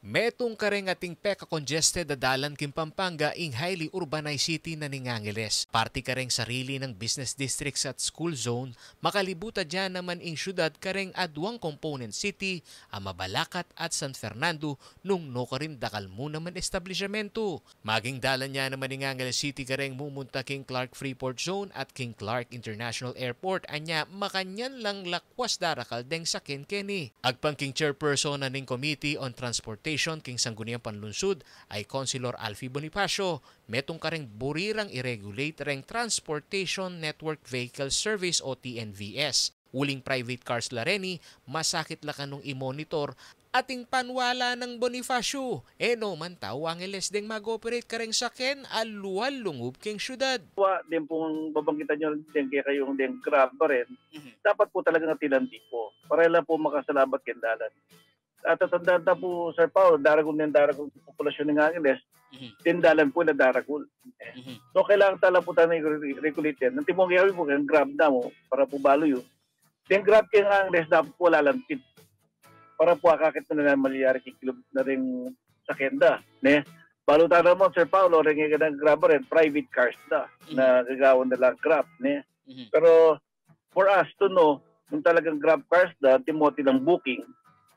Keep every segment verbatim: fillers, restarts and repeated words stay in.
Metung kareng ating peka-congested a dalan king Pampanga ing highly urbanized city na ning Angeles. Parte kareng sarili nang business districts at school zone, makalibutan ya naman ing syudad kareng aduang component city, a Mabalacat at San Fernando, nung nukarin dakal mu naman establisyamentu. Maging dalan ya naman ing Angeles City kareng mumunta king Clark Freeport Zone at king Clark International Airport, anya makanyan lang lakwas darakal deng saken keni. Agpang king chairperson na ning Committee on Transportation king Sangguniang Panlunsud a i Councilor Alfie Bonifacio, metung kareng buri rang i-regulate reng Transportation Network Vehicle Service o T N V S. Uling private cars la reni, masakit la kanung i-monitor, atin pin wala nang Bonifacio. E no man tau Angeles deng mag-operate kareng saken a lual lungub king syudad. Wa, deng pung babanggitan yu deng kekayung deng Grab pa rin, Mhm. dapat pu talagang atin lang dipo. Para la pu makasalabat keng dalan. At tatandaan ta pu, Sir Paul, daragul na ing daragul populasyon ning Angeles, Mhm. deng dalan pu na daragul. Mhm. So, kailangan tala pu tana i-re-, regulate yan. Antimo kaya pu, keng Grab na mu, para pu balu yu. Deng Grab keng Angeles, dapat pu wala lang tip. Para pu akakit na naman malyari kikilub na ring saken da, ne? Balu tana mu, Sir Paul, o ring ika deng Grab rin, private cars da, Mhm. na gagawan da lang Grab, ne? Mhm. Pero, for us to know, nung talagang Grab cars da, antimo atin lang booking,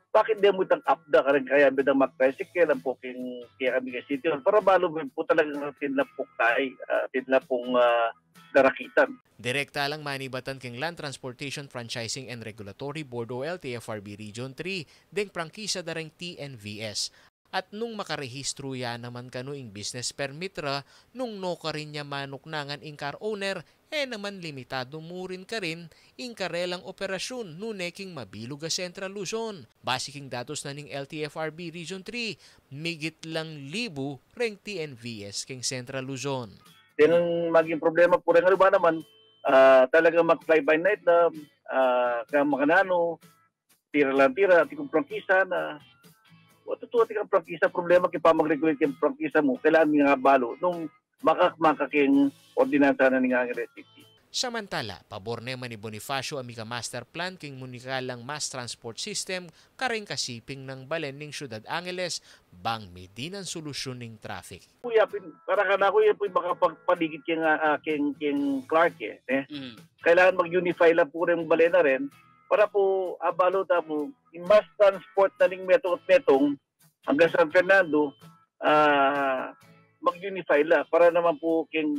bakit di mu itang app da, kareng kaya bidang mag-tricycle, ampo king, kaya kami keng City Hall, para balu mu pu talagang atin lang pung kai, ah, atin lang pung, ah, darakitan. Direkta lang manibatan keng Land Transportation Franchising and Regulatory Board o L T F R B Region three, deng prangkisa da reng T N V S. At nung makarehistru ya naman kanu ing business permit ra, nung nukarin ya manuknangan ing car owner, e naman limitadu mu rin karin ing karelang operasyun nune king mabilug a Central Luzon. Base king datos na ning L T F R B Region three, migit lang libu reng T N V S king Central Luzon. Yan ang maging problema pu reng, ano ba naman, ah, talagang mag-fly by night na, ah, kaya makananu, tira lang tira, atin kung prangkisa na, o, tutu, atin kung prangkisa, problema kaya pa mag-regulate keng prangkisa mu, kailangan mi nga balu, nung makakmaka keng ordinansa na ning Angeles City. Samantala, pabor ne man i Bonifacio a mika-master plan king munikalang mass transport system kareng kasiping nang balen ning Syudad Angeles, bang midinan solusyun ing traffic. Pu, ya pin, para kanaku, ya pu makapagpaligid keng, ah, keng, keng Clark, e, ne? Mm. Kailangan mag-unify la pu ring balen na rin, para pu, abalu ta mu, ing mass transport na ning metung at metung, hanggang San Fernando, ah, mag-unify la, para naman pu keng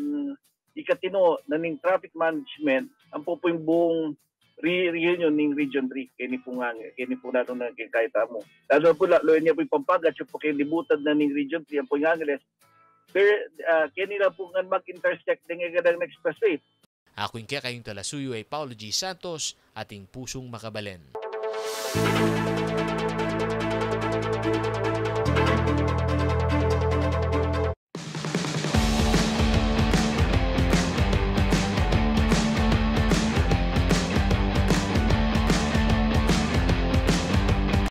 ikatinu na ning traffic management, ampo pu ing buung re-, reunion ning Region three, keni pu nga, keni pu natung na keng kaya tamu. Lalu pu la, lalu niya pu ing Pampanga, atyu pu keng libutan na ning Region three, ampo ing Angeles. Pero, ah, keni la pu ngan mag-intersect deng ika deng expressway. Aku ing kekayung talasuyu a i Paulo G Santos, atin pusung makabalen.